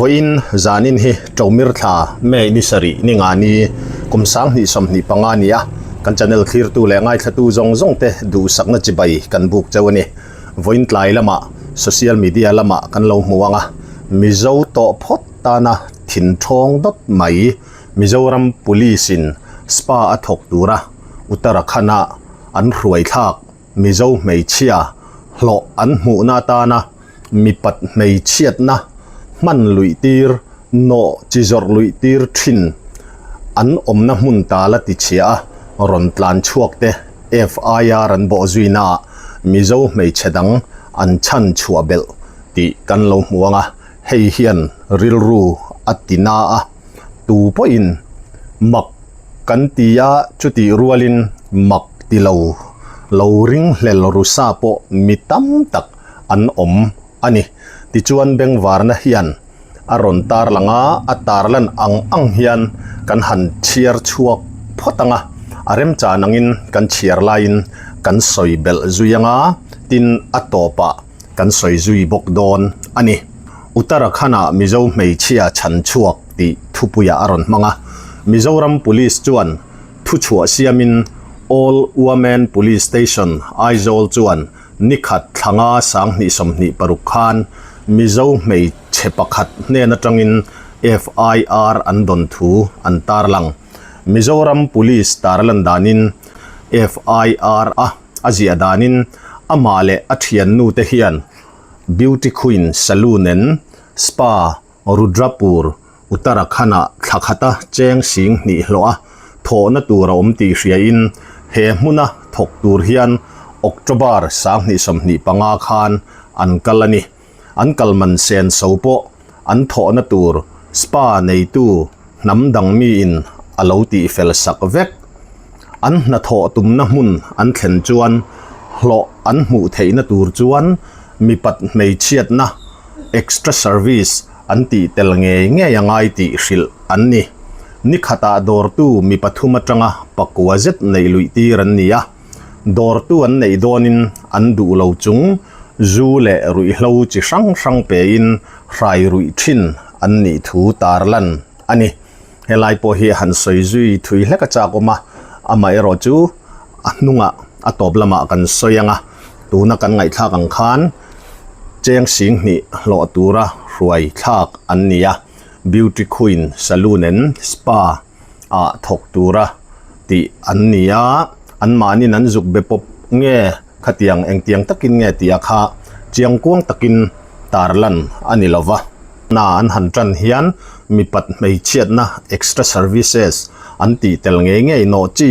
Vawiin zanin hi Ṭomir thla May ni sarih ni nga ni kum 2025 ni a, kan channel thlirtu leh ngaithlatu zawng zawng te duhsakna chibai kan buk cheu a ni. Vawiin tlai lamah social media lamah kan lo hmu ang a, Mizo tawh phawt tana thin ṭhawng dawt mai Mizoram Police in spa a thawk tura Uttarakhand a an hruai thlak Mizo hmeichhia hlawh an hmuhna atana mipat hmeichhiatna hman luih tir, nawh chi zawrh luih tir thin an awmna hmun tala tichhia a rawn tlan chhuak te FIR an bawh zuinaah Mizo hmeichhe dang an chhan chhuah belh tih kan lo hmu ang a, hei hian rilru a ti na a, tu pawhin mak kan ti a chutih rualin mak ti lo lo ringhlel rusa pawh mi tam tak an awm a ni. Tichuan bengvarna hian a rawn tarlang a, a tarlan ang ang hian kan han chhiar chhuak phawt ang a, a remchan angin kan chhiar laiin kan sawi belh zui ang a, tin a tawpah kan sawi zui bawk dawn a ni. Uttarakhand-ah Mizo hmeichhia chhan chhuak tih thupuiah a rawn hmang a, Mizoram Police chuan thuchhuah siamin All Women Police Station, Aizawl chuan Nikhat thlanga 2026 khan Mizo hmeichhe pakhat hnen atangin FIR an dawn thu an tarlang. Mizoram Police tarlan danin FIR a a ziah danin amah leh a thiannu te hian Beauty Queen Saloon and Spa Rudrapur, Uttarakhand-ah thla khata cheng sing hnih hlawh a thawhna tur a awm tih hriain he hmuna thawk tur hian October 2025 khan an kal a ni. An kal man sen so pawh an thawhna tur spa neitu hnam dang miin a lo tihfel sak vek. An hnathawh tumna hmun an thlen chuan hlawh an hmuh theihna tur chuan mipat hmeichhiatna, extra service, an tih tel ngei ngei a ngai tih hrilh an ni. Ni khatah dawrtu mi pathum atanga pakua zet neih luih tir an ni a, dawrtu an neih dawnin an duh lo chung zu leh ruihhlo chi hrang hrang pein hrai ruih thin an nih thu tarlan a ni. Helai pawh hi han sawi zui thui hlek a chak awm a, amaherawh chu a hnungah a tawp lamah kan sawi ang a, tuna kan ngaihthlak ang khan cheng sing hnih hlawh tura hruai thlak an ni a, Beauty Queen Saloon and Spa ah thawk tura tih an ni a, anmahniin an zuk be pawp nge khatiang engtiang takin nge tih a kha chiangkuang takin tarlan a ni lo va. Hna an han tan hian mipat hmeichhiatna extra services an tih tel ngei ngei nawh chi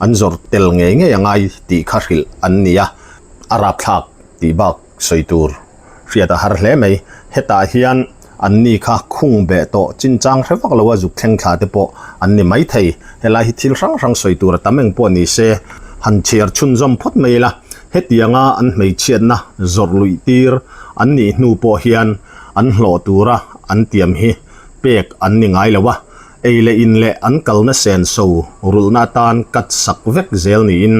an zawrh tel ngei ngei a ngai tih kha hrilh an ni a, a rapthlak tih bak sawi tur hriat a har hle mai. Hetah hian an ni kha khung beh tawh chinchang hre vak lo a zuk thleng thla te pawh an ni maithei. Helai hi thil hrang hrang sawi tur a tam eng pawh ni se han chhiar chhunzawm phawt mai ila. Hetianga an hmeichhiatna zawrh luih tir an nih hnu pawh hian an hlawh tura an tiam hi pek an ni ngai lo a, ei leh in leh an kalna senso rulhna atan cut sak vek zel niin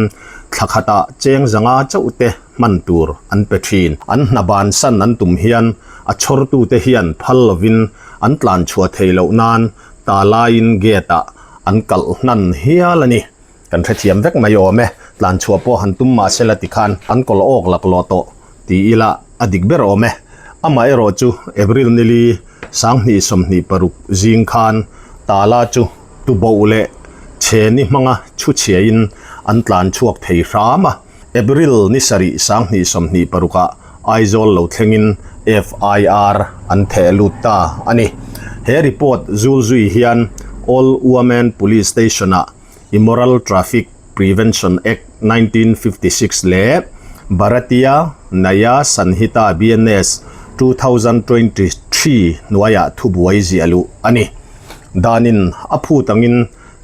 thla khatah cheng zanga chauh te hman tur an pe thin. An hna bansan an tum hian a chhawrtute hian phal lovin an tlan chhuah theih loh nan ta laiin gate-ah an kalh hnan hial a ni. Kan hrethiam vek mai awm e, tlan chhuah pawh han tum mah sela tikhan an kawl awk laklawh tawh ti ila a dik ber awm e. Amah erawh chu April nili 2026 zing khan Tala chu tuboh leh chheni hmanga chhu chhiain an tlan chhuak thei hram a. April ni sarih 2026 ah Aizawl lo thlengin FIR an theh lut ta a ni. He report zul zui hian All Women Police Station-ah Immoral Traffic Prevention Act 1956 leh Bharatiya Nyaya Sanhita, BNS, 2023 hnuaiah thubuai ziah luh a ni. Danin a phut angin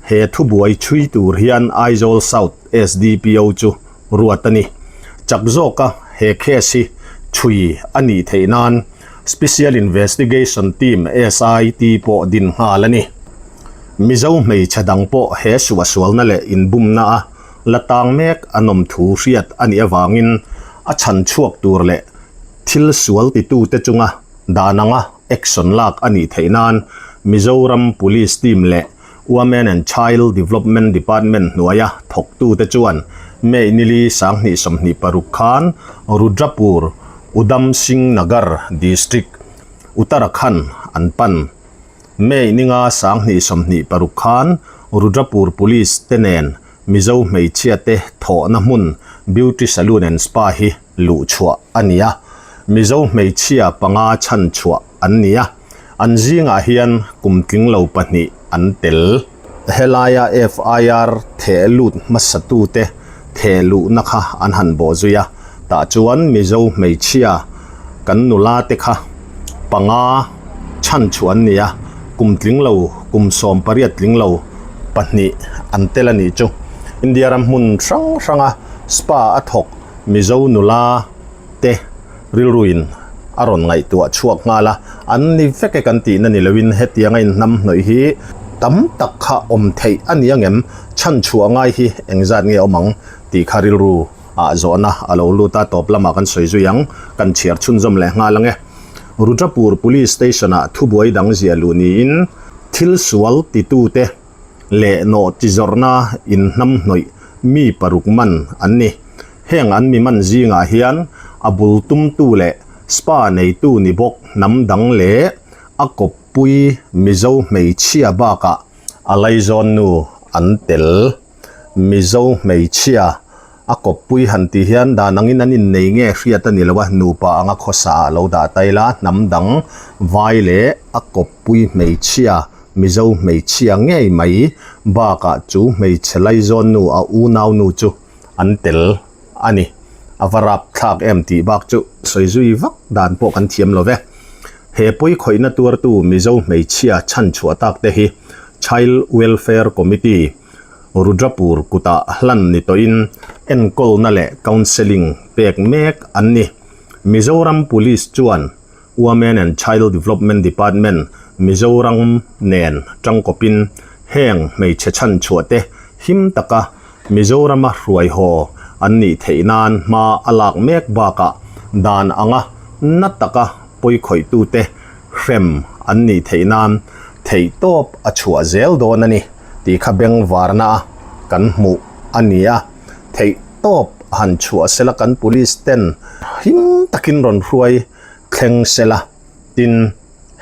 he thubuai chhui tur hian Aizawl South SDPO chu ruat a ni. Chak zawka he case hi chhui a nih theih nan Special Investigation Team, SIT, pawh din nghal a ni. Mizo hmeichhe dang pawh he suahsualna leh inbumna a la tang mek a nawm thu hriat a nih avangin a chhan chhuak tur leh thil sual titute chunga dan anga action lak a nih theih nan Mizoram Police team leh Women and Child Development Department hnuaia thawktute chuan May nili 2026 khan Rudrapur, Udham Singh Nagar District, Uttarakhand an pan. May ninga 2026 khan Rudrapur Police te nen Mizo hmeichhia te thawhna hmun Beauty Saloon and Spa hi luh chhuah a ni a, Mizo hmeichhia panga chhan chhuah an ni a, an zingah hian kum tling lo pahnih an tel. Helaia FIR theh lut hmasatute theh luhna kha an han bawh zui a, tah chuan Mizo hmeichhia kan nula te kha panga chhan chhuah an ni a, kum tling lo, kum 18 tling lo pahnih an tel a nih chu. India ram hmun hrang hranga spa a thawk Mizo nula te rilruin a rawn ngaihtuah chhuak nghal a, an ni vek e kan tihna ni loin hetianga inhnamhnawih hi tam tak kha awm theih a ni angem, chhan chhuah ngai hi engzat nge awm ang tih kha rilru ah zawhna a lo lut a, tawp lamah kan sawi zui ang, kan chhiar chhunzawm leh nghal ang e. Rudrapur Police Station ah thubuai dang ziah luh niin thil sual titute leh nawh chi zawrhna inhnamhnawih mi paruk man an ni. Heng an mi man zingah hian a bul tumtu leh spa neitu ni bawk hnam dang leh a kawppui Mizo hmeichhia bakah a laizawn nu an tel. Mizo hmeichhia a kawppui han tih hian dan angin an innei nge hriat a ni lo a, nupa anga khawsa ah lo dah ta ila hnam dang vai leh a kawppui hmeichhia Mizo hmeichhia ngei mai bakah chu hmeichhe laizawn nu a unau nu chu an tel a ni. A va rap thlak em tih bak chu sawi zui vak dan pawh kan thiam lo ve. He pawi khawihna tuartu Mizo hmeichhia chhan chhuah tak te hi Child Welfare Committee, Rudrapur kutah hlan ni tawhin enkawlna leh counselling pek mek an ni. Mizoram Police chuan Women and Child Development Department, Mizoram nen tangkawpin heng hmeichhe chhan chhuah te him taka Mizorama hruai haw an nih theih nan hma a lak mek bakah dan anga na taka pawikhawih-tute hrem an nih theih nan theihtawp a chhuah zel dawn a ni tih kha bengvarna a kan hmuh a ni a, theihtawp han chhuah sela kan police ten him takin rawn hruai thleng sela tin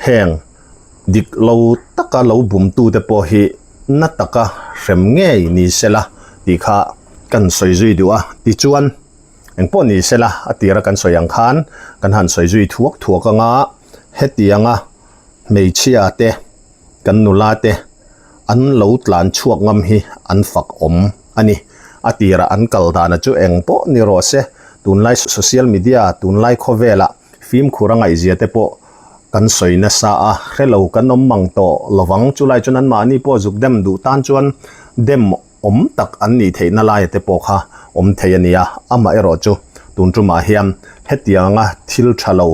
heng dik lo taka lo bumtute pawh hi na taka hrem ngei ni sela tih kha kan sawi zui duh a, tichuan engpawh ni sela a tira kan sawi ang khan kan han sawi zui thuak thuak anga hetianga hmeichhia te kan nula te an lo tlan chhuak ngam hi an fak awm a ni. A tirah an kal dana chu eng pawh ni rawh se, tunlai social media, tunlai khawvelah fimkhur a ngaihzia te pawh kan sawi nasa a, hrelo kan awm mang tawh lovang. Chulai chuan anmahni pawh zuk dem duh tan chuan dem awm tak an nih theihna laia te pawh kha awm thei a nia. Amaherawh chu tun tumah hian hetianga thil tha lo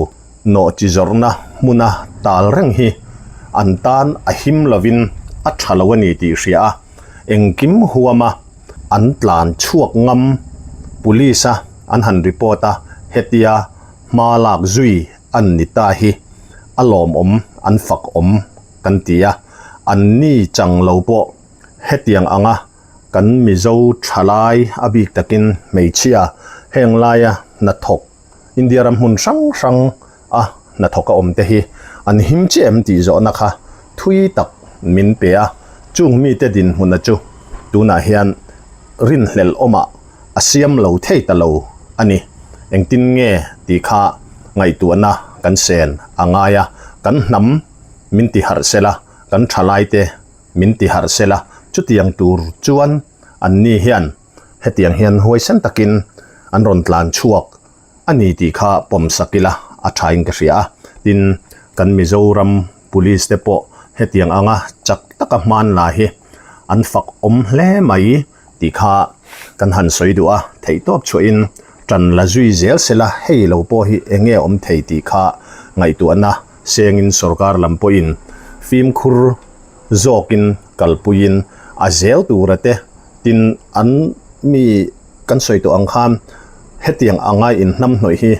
nawh chi zawrhna hmuna tal reng hi an tan a him lovin a tha lo a ni tih hria a, engkim huama an tlan chhuak ngam police a an han report a, hetia hma lak zui an ni ta hi a lawmawm an fak awm kan ti a, an ni chang lo pawh hetiang anga kan Mizo thalai a bik takin hmeichhia heng laia hnathawk India ram hmun hrang hrang a hnathawk a awm te hi an him chiah em tih zawhna kha thui tak min pe a, chung mite dinhmuna chu tunah hian rinhlelh awmah a siam lo thei ta lo a ni. Engtin nge tih kha ngaihtuahna kan sen a ngai a, kan hnam min ti harh sela, kan thalaite min ti harh sela, chutiang tur chuan anni hian Hetiang hian huaisen takin an rawn tlan chhuak a ni tih kha pawm sak ila a thain ka hria a. Tin, kan Mizoram Police te pawh hetiang anga chak taka hman la hi an fak awm hle mai tih kha kan han sawi duh a. Theihtawp chhuahin tan la zui zel sela hei lo pawh hi eng nge awm thei tih kha ngaihtuahna sengin sorkar lam pawhin fimkhur zawkin kalpuiin a zel tura te Tin, an mi kan sawi tawh ang khan hetiang anga inhnamhnawih hi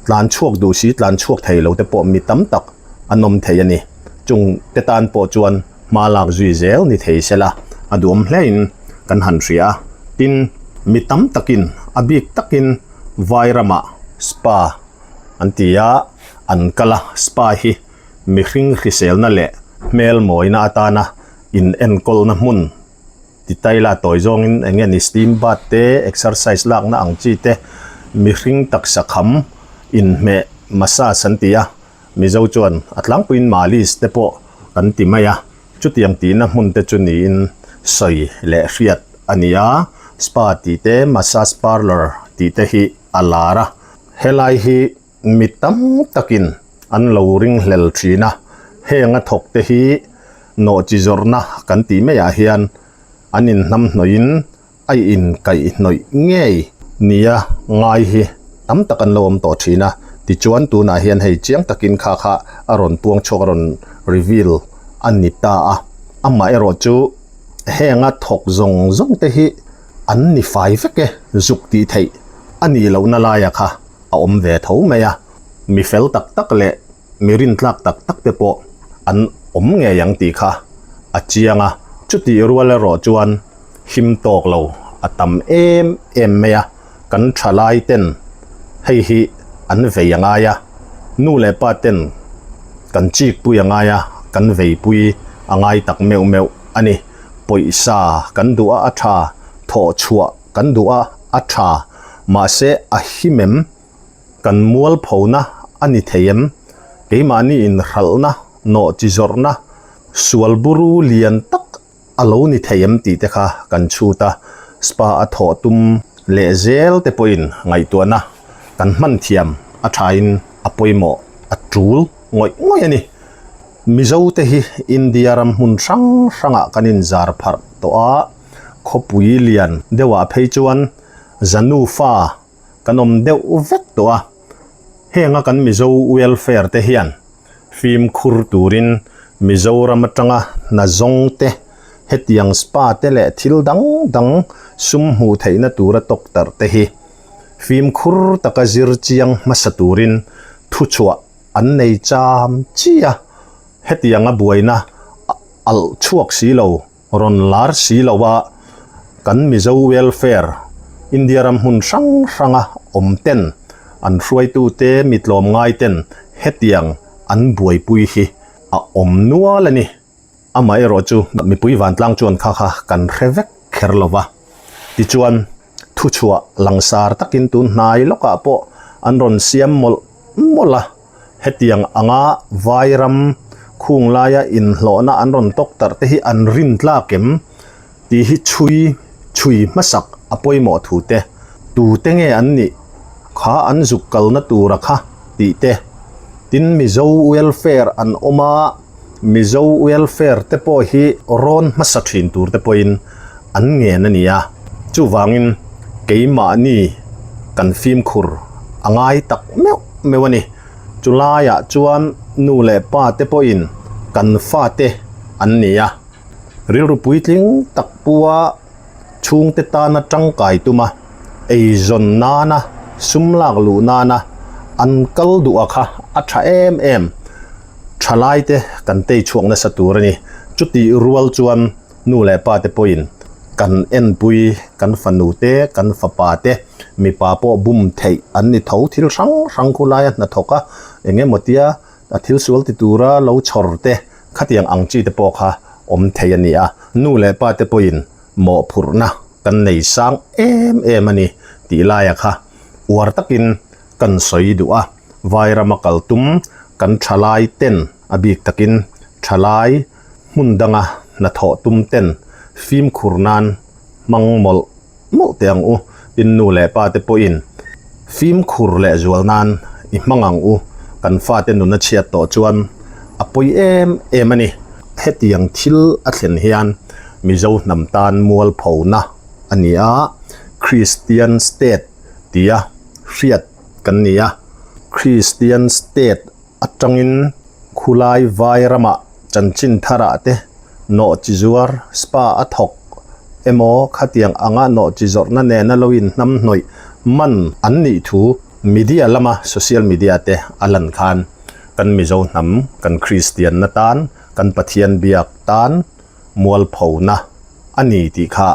tlan chhuak duh si, tlan chhuak thei lo te pawh mi tam tak an awm thei a ni. Chung te tan pawh chuan hma lak zui zel ni thei sela a duhawm hlein kan han hria a. Tin, mi tam takin a bik takin vai ramah spa an ti a, an kal a, spa hi mihring hriselna leh hmel mawina atana inenkawlna hmun Ti taila tawi zawngin eng nge ni steam bath te, exercise lakna ang chi te, mihring taksa kham inhmeh massage an ti a, Mizo chuan a tlangpuiin malis te pawh kan ti mai a, chutiang tihna hmun te chu niin sawi leh hriat a ni a, spa tih te, massage parlour tih te hi a lar a, helai hi mi tam takin an lo ringhlel thin a, heng a thawk te hi nawhchi zawrhna kan tih maiah hian an inhnam hnawih in a inkaih hnawih ngei nia ngai hi tam tak an lo awm tawh thin a, tichuan tunah hian hei chiang takin kha kha a rawn puang chhuak a rawn reveal a ni ta a, amaherawh chu heng a thawk zawng zawng te hi an ni fai vek e zuk tih theih a nih lohna laia kha. a awm ve tho mai a, mi fel tak tak leh mi rintlak tak tak te pawh an awm ngei ang tih kha a chiang a, chutih rual erawh chuan him tawk lo a tam em em mai a, kan thalai ten hei hi an vei a ngai a, nu leh pa ten kan chik pui a ngai a, kan vei pui a ngai tak meuh meuh a ni, pawisa kan duh a a tha thawh chhuah. Kan duh a, a tha. Mahse, a him em? Kan mualphona a ni thei em? Keimahni inhralhna, nawh chi zawrhna, sual buru lian tak a lo ni thei em tih te kha kan chhut a, spa a thawh tum leh zel te pawhin ngaihtuahna kan hman thiam a thain a pawimawh a tul ngawih ngawih a ni. Mizo te hi India ram hmun hrang hrangah kan inzar pharh tawh a. Khawpui lian deuhah phei chuan Zanufa kan awm deuh vek tawh a, henga kan Mizo welfare te hian fimkhur turin Mizoram atanga hna zawng te, hetiang spa te leh thil dang dang sum hmuh theihna tura tawktarh te hi fimkhur taka zir chiang hmasa turin thuchhuah an nei cham chi a, hetianga buaina alh chhuak si lo. Rawn lar si lo a, kan Mizo welfare, India ram hmun hrang hranga awm ten, an hruaitute mi tlawmngai ten hetiang an buaipui hi a awm nual a ni. Amaherawh chu mipui vantlang chuan kha kha kan hre vek kher lo va. Tichuan, thuchhuah langsar takin tun hnai lawkah pawh an rawn siam mawlh mawlh a. Hetiang anga vai ram khung laia inhlawhna an rawn tawk tarh te hi an rin tlak em tih hi chhui chhui hmasak a pawimawh thu te, tute nge an nih kha an zuk kalna tura kha tih te, tin Mizo welfare an awm a, Mizo welfare te pawh hi rawn hmasa thin tur te pawhin an ngen a ni a, chuvangin keimahni kan fimkhur a ngai tak meuh meuh a ni. Chulaiah chuan nu leh pa te pawhin kan fate an ni a, rilru puitling tak pua chhungte tana tangkai tuma eizawn nana sum lak luh nana an kal duh a kha a tha em em. Thalaite kan tei chhuak nasa tur a ni. Chutih rual chuan nu leh pa te pawhin kan enpui, kan fanu te, kan fapa te, mipa pawh bum theih an ni tho. Thil hrang hrang khulaia hnathawk a, eng emaw tia a thil sual ti tura lo chhawr te, khatiang ang chi te pawh kha awm thei a ni a. Nu leh pa te pawhin mawhphurhna kan nei sang em em a ni tih laia kha uar takin kan sawi duh a. Vairama kal tum kan thalai ten a bik takin thalai hmun danga hnathawh tum ten fimkhur nan hmang mawlh mawlh teh ang u. Tin nu leh pa te pawhin fimkhur leh zual nan i hmang ang u. Kan fate nun a chhiat tawh chuan a pawi em em a ni. Hetiang thil a thlen hian Mizo hnam tan mualphona a ni a, Kristian state tia hriat kan ni a. Kristian state atangin khulai vai ramah chanchin tharah te nawh chi zuar spa a thawk emaw khatiang anga nawh chi zawrhna nena lo inhnam hnawih man an nih thu media lama social media te a lan khan. Kan Mizo hnam, kan Kristianna tan, kan Pathian biak tan mualphona a ni tih kha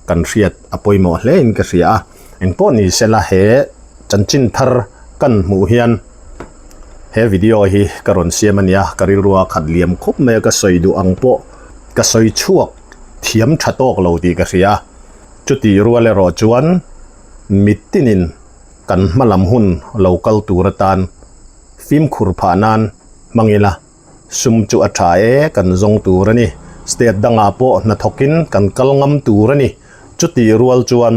kan hriat a pawimawh hle in ka hria a. Engpawh ni sela he chanchin thar kan hmuh hian he video hi ka rawn siam a nia, ka rilrua khat liam khawp mai a ka sawi duh ang pawh ka sawi chhuak thiam tha tawk lo tih ka hria. Chutih rual erawh chuan mitinin kan hma lam hun lo kal tur atan fimkhur phah nan hmang ila sum chu a tha e kan zawng tur a ni. State dangah pawh hnathawkin kan kal ngam tur a ni. Chutih rual chuan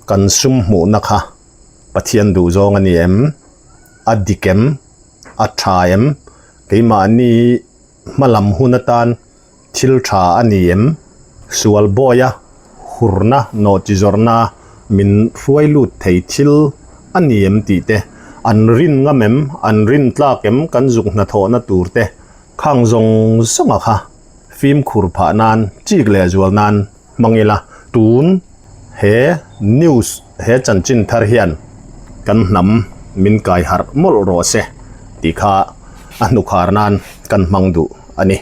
kan sum hmuhna kha Pathian duh zawng a ni em? A dik em? A tha em? Keimahni hma lam hun atan Thil tha a ni em? Sual bawia hurna nawhchi zawrhna min hruai lut thei thil a ni em tih te, an rin ngam em, an rin tlak em kan zuk hnathawhna tur te khang zawng zawnga kha fimkhur phah nan chik leh zual nan hmang ila tun he news he chanchin thar hian kan hnam min kai harh mawlh rawh se tih kha a hnukhar nan kan hmang duh a ni.